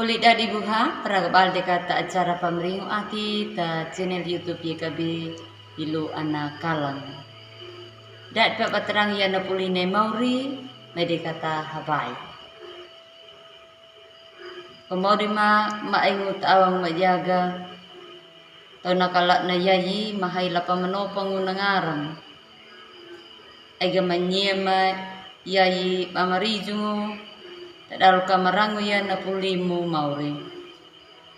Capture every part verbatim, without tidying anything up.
Oli dadi buha, praga bal deka ta acara pamrihu ati ta channel YouTube Y K B Ilu Ana Kalang. Dadi pa batarang ya na puli ne mauri, me deka ta habai. Pamauri ma, ma aingu ta awang ma jaga. Tau na kala na yayi, mahai lapa manopangu na ngaran. Ai ga manyema yayi bamarijungu, tadal ka marangu ya na pulimu mauri.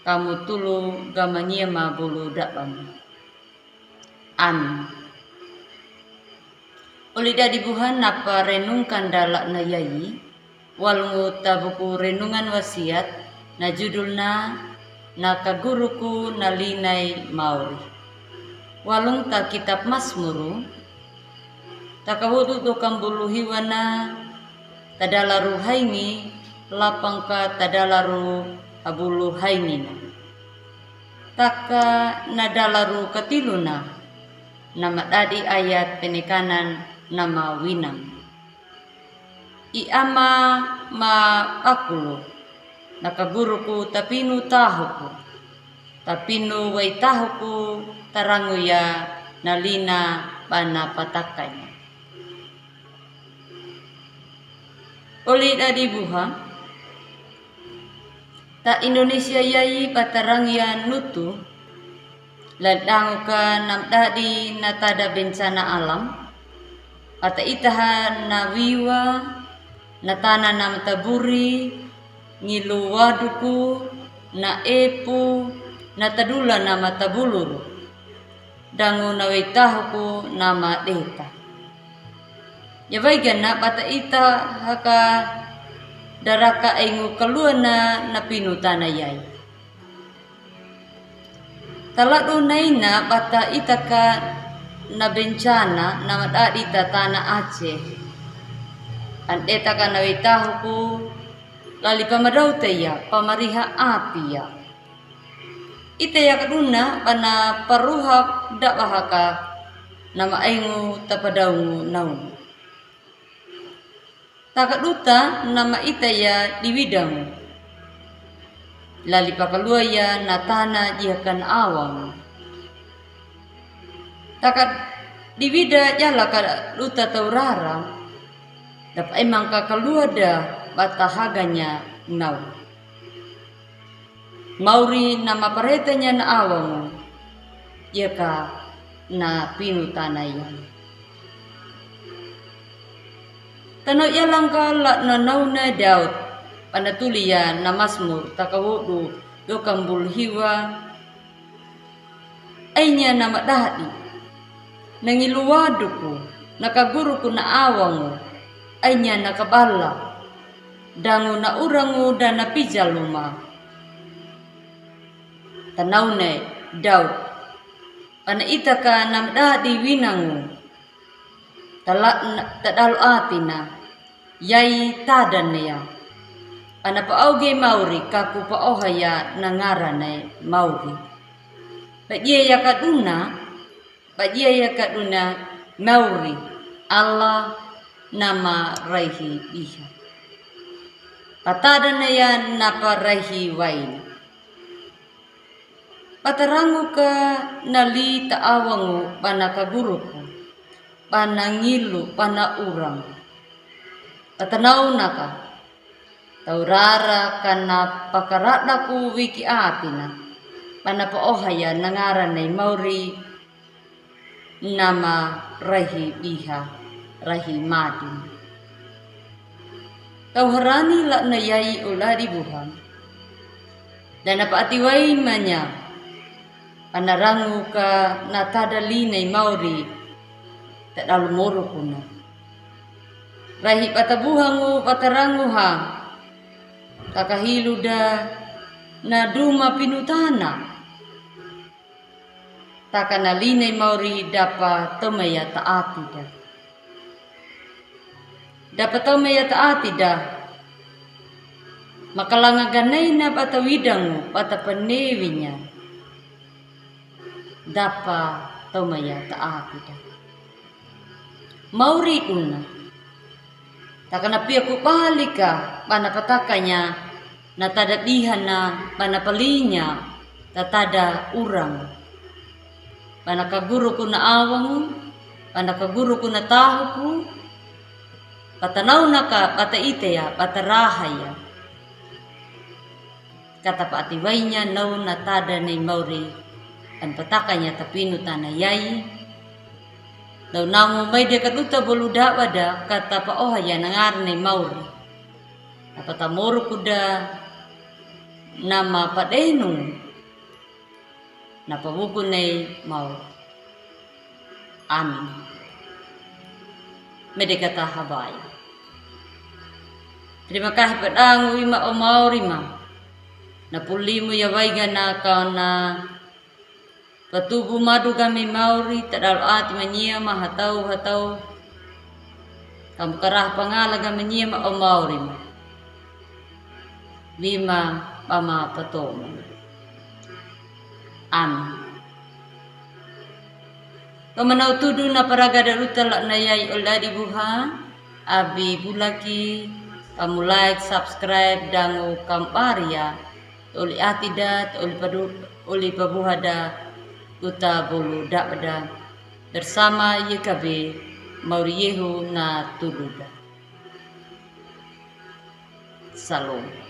Kamu tulu ga manyema bulu dabamu. Amin. Oli dadi buha na parenungkan dala na yayi, walungu ta buku renungan wasiat, na judulna, na kaguruku na linai mauri. Walung ta kitab Masmuru, ta kawodu do kambulu hiwana, tadalaru haingi, lapang ka tadalaru habulu haingina. Taka na dalaru katiluna, na madadi ayat penekanan na mawinang. I ama ma akulu, na kaguruku tapinu tahuku, tapinu wai tahuku tarangu ya na lina bana patakanya. Oli dadi buha, ta Indonesia yayi batarang ya nutu, ladangu ka na madadi na tada bencana alam, bata itaha na wiwa, na tana na mataburi, ngilu waduku, na epu, na tadula na matabuluru. Dangu na wai tahuku na madeta. Ya wai gana bata itaha ka daraka aingu kaluana na pinu tana yayi. Taladu naina bata itaka na bencana na madadi ta tana Aceh. Andetaka na wai tahuku, lali pamadau ta ya, pamariha api ya. Ita ya kaduna bana paruhak dabahaka na ma aingu tapadaungu naunu. Taka duta na ma ita ya diwidangu. Lali pakalua ya na tana jihakan awangu. Taka diwida jala ka duta taurara. Dapa emang ka kalua da bata haganya nau. Mauri na maparetanya na awangu, ya ka na pinu tana ya. Tanau ya langka la na nauna Daud, bana tuli ya na Masmur takawodu do kambul hiwa. Ainya na madadi, na ngilu waduku, na kaguruku na awangu, ainya na kabala, dangu na urangu da na pijaluma. Tanaune Daud, bana itaka na madadi winangu. Tala-, tadalo atina, yai tadane ya. Bana paoge mauri kaku paoha ya na ngarane mauri. Bajia ya kaduna, bajia ya kaduna mauri. Allah na maraihi biha. Patadane ya na paraihi waina. Batarangu ka na li ta awangu bana kaguruku, bana ngilu, bana urang. Batanauna ka, taurara ka na pakaradaku wiki atina, bana paoha ya na ngarane mauri, na maraihi biha, raihi madin. Tau harani la na yai ola di buha. Dana paati wai manya. Bana rangu ka na tada linai mauri. Tadalo moru kuna. Raihi bata buhangu bata rangu ha. Taka hilu da na duma pinutana. Taka na linai mauri dapa tomaya taati da. Dapa tomaya taati da. Makalanga ganai na bata widangu bata panewinya. Dapa tomaya taati da. Mauri una. Taka na pia kubalika bana patakanya. Na tadra biha na ba na palinya tatada urang. Ba na kaguruku na awangu, ba na kaguruku na tahuku, ba tanaunaka, ba taiteya, ba taraha ya. Kata pa'atiwainya nau na tadra nei mauri, an patakanya tapinu tana yai. Nau namu mai de kaduta bolu da'wada, kata pa'ohaya na ngara nei mauri. Apa tamoruku da nama padenu na pabuku nei mauri. Amin. Mede kata habai. Terima kasih padangu ima o mauri ma. Na pulimu ya waiga na kau na patubu madu gami mauri tadalo ati manyia ma hatau hatau. Kamu karaha pangala gami nyia ma o mauri ma. Wima bama patomu. Amin. Pamanau tudu na paraga daruta la na yai oladi buha, abi bulaki, kamu like, subscribe, dangu kambaria, toli ati da, toli padu, toli pabuha da, uta bolu da da, bersama Y K B, mauri yehu na tudu da. Salom.